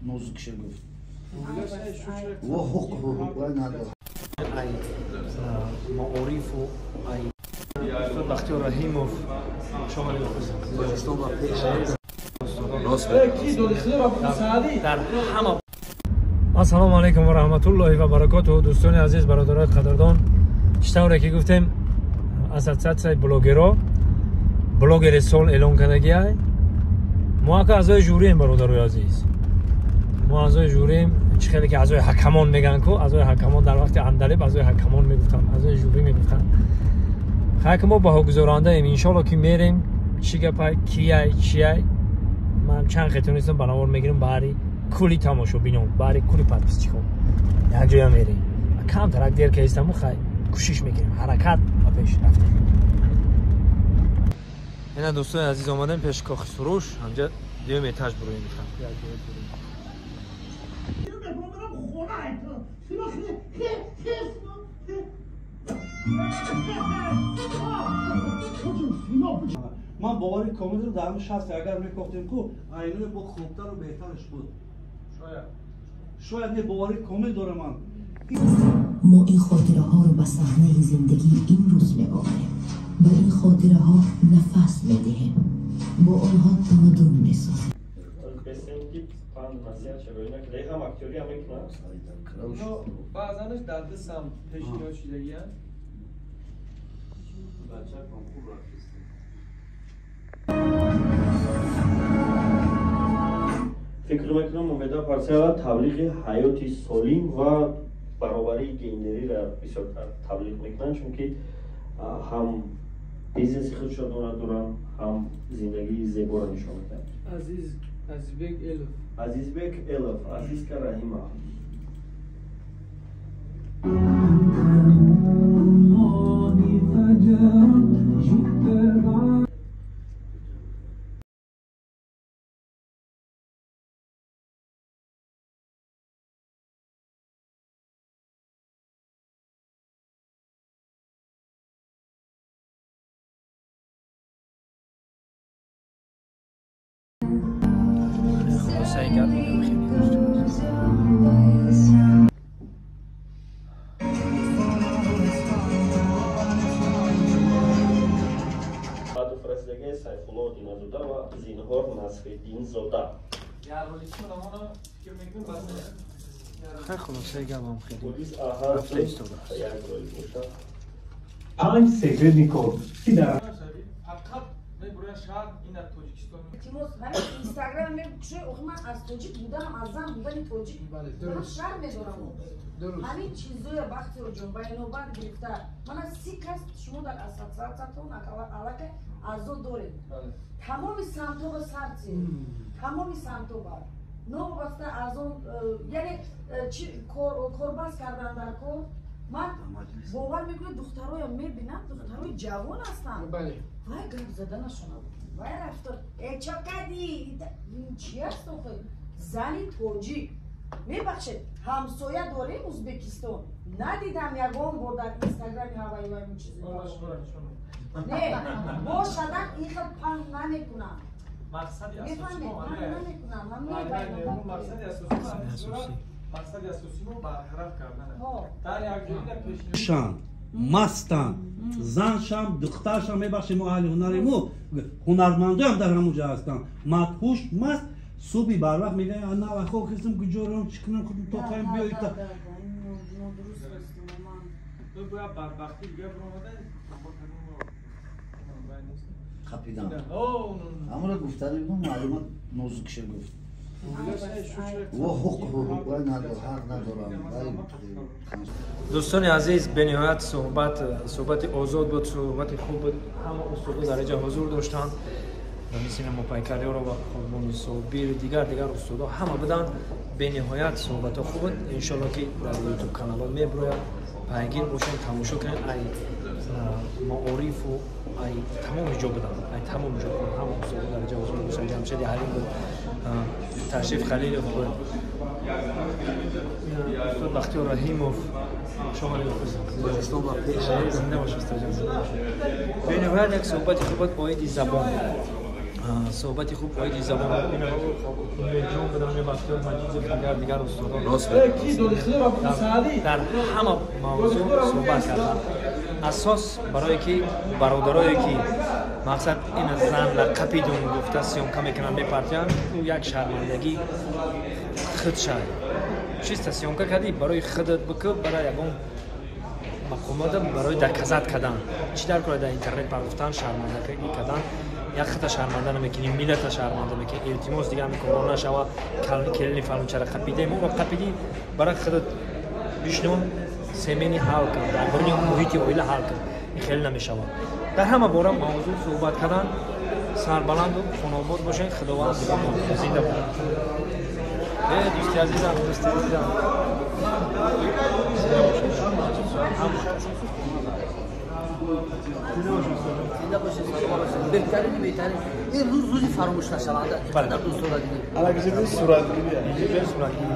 Нозукша гуфт. Во ҳуқуқ надорам. Ай маорифу ай устод Бахтиёр Раҳимов шомали. Дар ҳама. Ассалому алайкум ва раҳматуллоҳи ва баракотуҳу, дӯстони азиз, бародарои қадрдон. Чӣ тавре ки гуфтем, ассотсиатсияи блогеро блогери сол эълон кардагиай. Мо ака аъзои жюрием, бародарои азиз, мо аъзои жюрием. Чӣ хеле ки аъзои ҳакамон мегӯянд ку, аъзои ҳакамон дар вақти Андалиб аъзои ҳакамон мегуфтанд, аъзои жюри мегуфтанд. Хайр, ки мо баҳогузорандаем. Иншолло, ки мерем, чӣ гапай, кияй, чияй. Ман чанд хетонистам ба навор мегирам, баҳри кули тамошобинон, баҳри кули подписчикон якҷоя мерем. Камтарак дер каистаму, хай, кӯшиш мекунем, ҳаракат ба пеш рафтем. Ина, дӯстони азиз, омадем пеши Кохи Суруш. Ҳамҷа дуюм этаж буроем. Ман бовари комил дорам, дар ҳамин 60 агар мекофтем ку, айнои бо хубтару беҳтараш буд. Шояд не, бовари комил дорам ман. Мо ин хотираҳоро ба саҳнаи зиндагии имрӯз меоварем, ба ин хотираҳо нафас медиҳем, бо онҳо тамаддун месозем. Баъзанаш дар ду самт пешниҳод шудагиянд. Фикр мекунам, Умеда Парсаева таблиғи ҳаёти солим ва баробарии гендериро бисёртар таблиғ мекунанд, чунки ҳам бизнеси худшо доранд, ҳам зиндагии зеборо нишон медиҳанд. Азиз, Азизбек Элов. Азизбек Элов, Азизка Раҳимов. Хулосаи гап мегӯям, хеле Баъду фарасидагаи Сайфулло Диназода ва Зинҳор Насриддинзода. Хай, хулосаи гапам хеле Полис аҳар рафта истодааст. як рол бошад. Панҷ секретный код, ки дар Фақат мебурян шаҳр ина Тоҷикистон. Илтимос, ҳамин Инстаграм мекушои. Охи, ман аз тоҷик буданам, аз зан будани тоҷик ман шарм медорам. Ҳамин чизоя, Бахтиёрҷон, ба инобат гирифта, мана 30 кас шумо дар ассотсиатсиятон аллакай аъзо доред. Тамоми самтоба сарти, тамоми самтоба, новобаста аз он, яъне чи корбаст кардан дар кор. Ман бовар мекунед, духтароям мебинам, духтарои ҷавон ҳастанд, вай гап заданашона, вай рафтор э чо кардӣ, чи аст? Охи, зани тоҷик, мебахшед, ҳамсоя дорем Узбекистон, надидам ягон бор дар Инстаграми ҳаваи вай чизе. Не бошадам, ин хел паҳн намекунам. Мефаҳмед, паҳн намекунам. Мақсади асосии мо барқараф кардан дар як ҷои мастанд, заншам, духтаршам. Мебахшед, мо аҳли ҳунари, мо ҳунармандоям дар ҳамон ҷо ҳастанд, мадҳуш, маст, субҳи барвақт мегӯянд: "На, хо хистам, куҷо рам, чӣ кунам, худам тоқаем, биёита." Бояд бадбахтӣ дига биромада. Қапидан ҳамонро гуфтани будам, маълумот нозукша гуфт. Во ҳуқуқ ҳақ надорам. Дӯстони азиз, бениҳоят суҳбат суҳбати озод буд, суҳбати хуб буд. Ҳама устодо дар инҷа ҳузур доштанд ва мисли Мопайкариёро ва Қурбони Собир, дигар дигар устодо ҳама буданд. Бениҳоят суҳбатҳо хуб буд. Иншолло, ки дар Ютуб каналҳо мебирояд, пайгир бошед, тамошо кунед. Ай маорифу ай тамоми ҷо буданд, ай тамоми ҷо ҳама устодо дар инҷа ҳузур доштанд. Ҷамшеди Ҳалим буд, Ташриф Халилов буд, устод Бахтиёр Раҳимов. Зинда бош, устодҷон, зинда бош. Бениҳоят як суҳбати хуб буд оиди забон. Суҳбати хуб оиди забон Умедҷон будам, Бахтиёр Маҷидов, дигар устодон дар ҳама мавзӯъ суҳбат кардам. Асос барое ки бародарое ки мақсад ин зан лақапидун гуфта съёмка мекунанд, мепартиянд, ӯ як шармандагӣ худша чиста съёмка кардӣ, барои худат бикӯ, барои ягон мақомота барои доказать кардан чӣ дар кора дар интернет партофтан, шармандагӣ кардан, як хата шарманда намекунӣ, миллата шарманда мекунӣ. Илтимос, дигар ҳамин корҳо нашава. Келини фалончара қапидем, ӯро қапидӣ, барои худат бишнон, семени ҳал кун, дар даруни муҳити оила ҳал кун. Ин хеле намешавад. Дар ҳама бора мавзӯъ суҳбат кардан. Сарбаланду хонобод бошед, Худованд зинда бошед. Дӯсти азизам, дӯсти азизам, зинда бошед. Зинда бошед, саломат бошед. Беҳтарин, беҳтарин. Ин рӯз рӯзи фаромӯш нашаванда. Инқадар дӯстона дидем. Алакиҷа суратгирӣ. Суратгирӣ.